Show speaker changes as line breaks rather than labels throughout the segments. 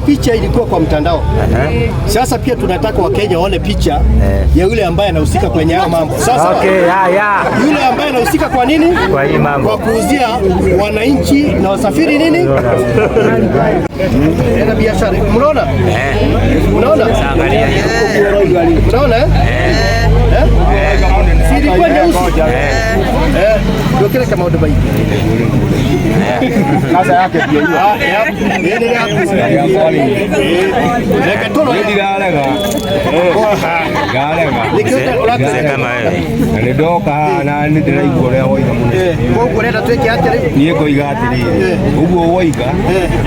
Picha ilikuwa kwa mtandao. Sasa pia tunataka Wakenya waone picha ya yule ambaye anahusika kwenye hayo mambo. Sasa
Okay, yeah.
yule ambaye anahusika kwa nini?
Kwa hii mambo.
Kwa kuuzia wananchi na wasafiri nini? Na biashara. Mnaona? Mnaona?
Angalia hiyo.
Mnaona eh? Eh? Si ilikuwa nyeusi? Eh, ndio kile kama maũndũ maingĩ.
Sasa yake pia hiyo.
Ah, ya, nĩ yaku. Reke tũrore.
Ndirarega. Ngarega.
Nĩkĩo
Mzee kama wewe.
Na nĩ ndoka haha na nĩ ndĩraigua ũrĩa woiga mũno.
Koguo ũrenda twĩke atĩa rĩu?
Niĩ ngoiga atĩrĩrĩ, ũguo woiga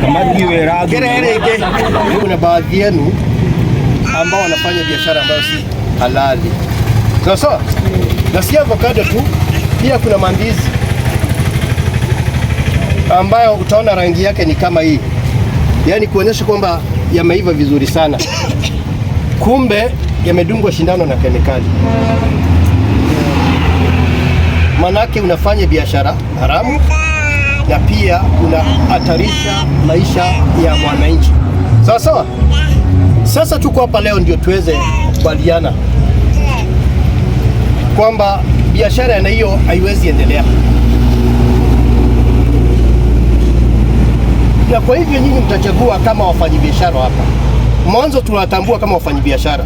kamati ĩyo ĩrathurwo.
Kere rĩngĩ. Kuna baadhi yenu ambao wanafanya biashara ambayo si halali. Sawa sawa? Na si avocado tu, pia kuna mandizi ambayo utaona rangi yake ni kama hii, yaani kuonyesha kwamba yameiva vizuri sana, kumbe yamedungwa shindano na kemikali. Manake unafanya biashara haramu na pia unahatarisha maisha ya mwananchi. Sawa sawa. Sasa tuko hapa leo ndio tuweze kukubaliana kwamba biashara na hiyo haiwezi endelea, na kwa hivyo nyinyi mtachagua kama wafanyabiashara hapa. Mwanzo tunawatambua kama wafanyabiashara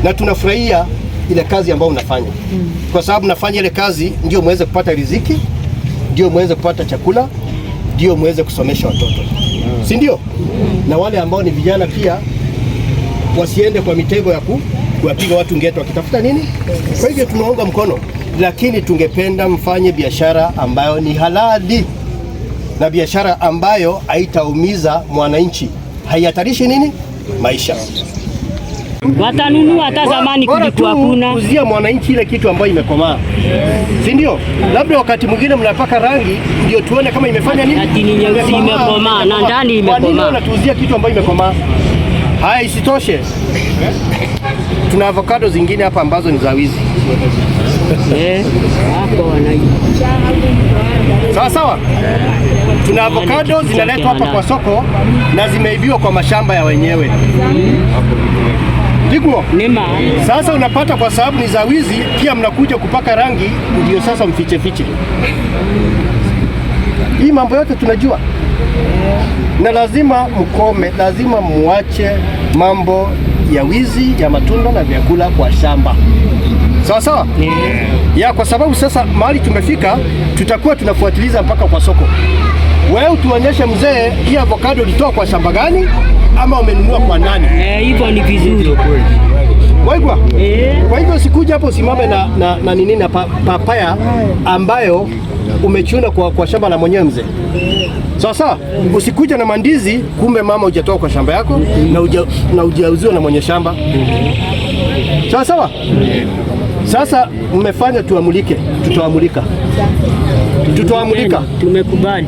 na tunafurahia ile kazi ambayo unafanya, kwa sababu nafanya ile kazi ndio muweze kupata riziki, ndio muweze kupata chakula, ndio muweze kusomesha watoto, si ndio? Na wale ambao ni vijana pia wasiende kwa mitego ya kuwapiga watu ngeta wakitafuta nini. Kwa hivyo tunaunga mkono, lakini tungependa mfanye biashara ambayo ni halali na biashara ambayo haitaumiza mwananchi, haihatarishi nini maisha.
Watanunua hata zamani
Bora
kulikuwa
tu
hakuna.
Uzia mwananchi ile kitu ambayo imekomaa, si ndio? Labda wakati mwingine mnapaka rangi ndio tuone kama imefanya nini,
Ati ni nyeusi imekomaa na ndani
Kwa nini
imekomaa.
unatuuzia kitu ambayo imekomaa? Haya, isitoshe tuna avocado zingine hapa ambazo ni za wizi.
Eh, hapo wanaiba.
Sawa sawa, tuna avocado zinaletwa hapa kwa soko na zimeibiwa kwa mashamba ya wenyewe. Tiguo.
Nema.
Sasa unapata kwa sababu ni za wizi, pia mnakuja kupaka rangi ndio sasa mfiche fiche. Hii mambo yote tunajua, na lazima mkome, lazima muache mambo ya wizi ya matunda na vyakula kwa shamba. Sawa sawa ya, kwa sababu sasa mahali tumefika, tutakuwa tunafuatiliza mpaka kwa soko. Wewe utuonyeshe mzee, hii avocado ulitoa kwa shamba gani ama umenunua kwa nani?
Eh, hivyo ni vizuri.
Waigwa?
Eh.
Kwa hivyo sikuja hapo usimame na nini na papaya ambayo umechuna kwa shamba la mwenyewe mzee. Sawa sawa? Usikuja na mandizi kumbe mama hujatoa kwa shamba yako na hujauziwa na mwenye shamba. Sawa sawa? Sasa mmefanya tuamulike, tutaamulika. Tutaamulika.
Tumekubali.